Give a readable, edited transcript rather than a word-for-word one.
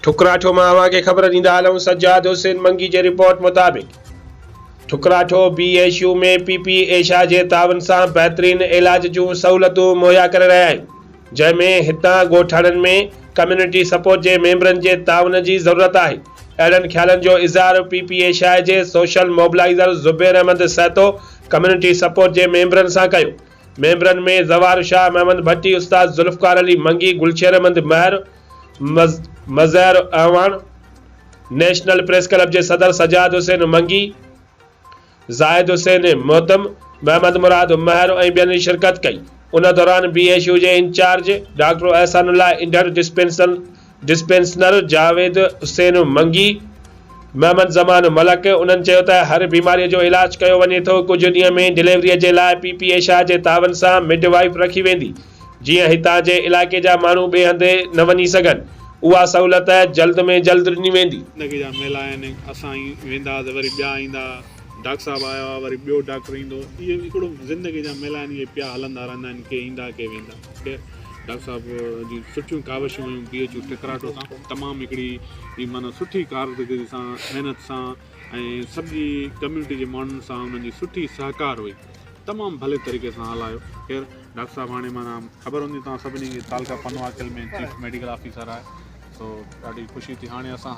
ٺڪراٺو مان اوهان کي خبر ڏيندا هلون سجاد حسين منگي جي رپورٽ مطابق Thakratho B H U ۾ P P Asia جي تعاون سان بهترين علاج جون سهولتون مهيا ڪري رهيا آهيون جنهن ۾ هتان ڳوٺاڻن ۾ ڪميونٽي سپورٽ جي ميمبرن جي تعاون جي ضرورت آهي اهڙن خيالن جو اظهار پي پي ايشيا جي social mobiliser Zubair Ahmed Sahito community support جي ميمبرن سان ڪيو ميمبرن ۾ زوار شاهه محمد ڀٽي، استاد Zulfiqar Ali Mangi, Gulsher Ahmed Mehar, Mazhar Awan, national press club جي صدر سجاد حسين منگي، زاهد حسين مهتم، محمد مراد مهر ۽ ٻين شرڪت ڪئي. ان دوران بي ايڇ يو جي incharge doctor Ehsan Ullah Indhar dispenser Javed Hussain Mangi, Muhammad Zaman Malik, انهن چيو ته هر بيماري جو علاج ڪيو وڃي ٿو، ڪجهه ڏينهن ۾ ڊليوري جي لاء پي پي ايشا جي تعاون سان مڊ وائيف رکي ويندي، جيئن هتان جي علائقي جا ماڻهو ٻئي هنڌ نه وڃي سگهن، اها سهولت جلد ۾ جلد ڏني ويندي. زندگي جا ميلا آهن، اسان ويندا ته وري ٻيا ايندا، ڊاڪٽر صاحب آيو آهي وري ٻيو ڊاڪٽر ايندو، اهي هڪڙو زندگي جا ميلا آهن، اهي پيا هلندا رهندا آهن، ڪي ايندا ڪي ويندا. خير ڊاڪٽر صاحب جون سٺيون ڪاوشون هيون بي ايڇ يو ٺڪراٺو سان تمام هڪڙي معنيٰ سٺي ڪارڪردگي سان محنت سان ۽ سڄي ڪميونٽي جي ماڻهن سان انهن جي سٺي سهڪار هئي تمام ڀلي طريقي سان هلايو خير ڊاڪٽر صاحب هاڻي معنيٰ خبر هوندي توهان سڀني کي تعلقه پنوعاقل ۾ چيف ميڊيڪل آفيسر آهي سو ڏاڍي خوشي ٿي هاڻي اسان.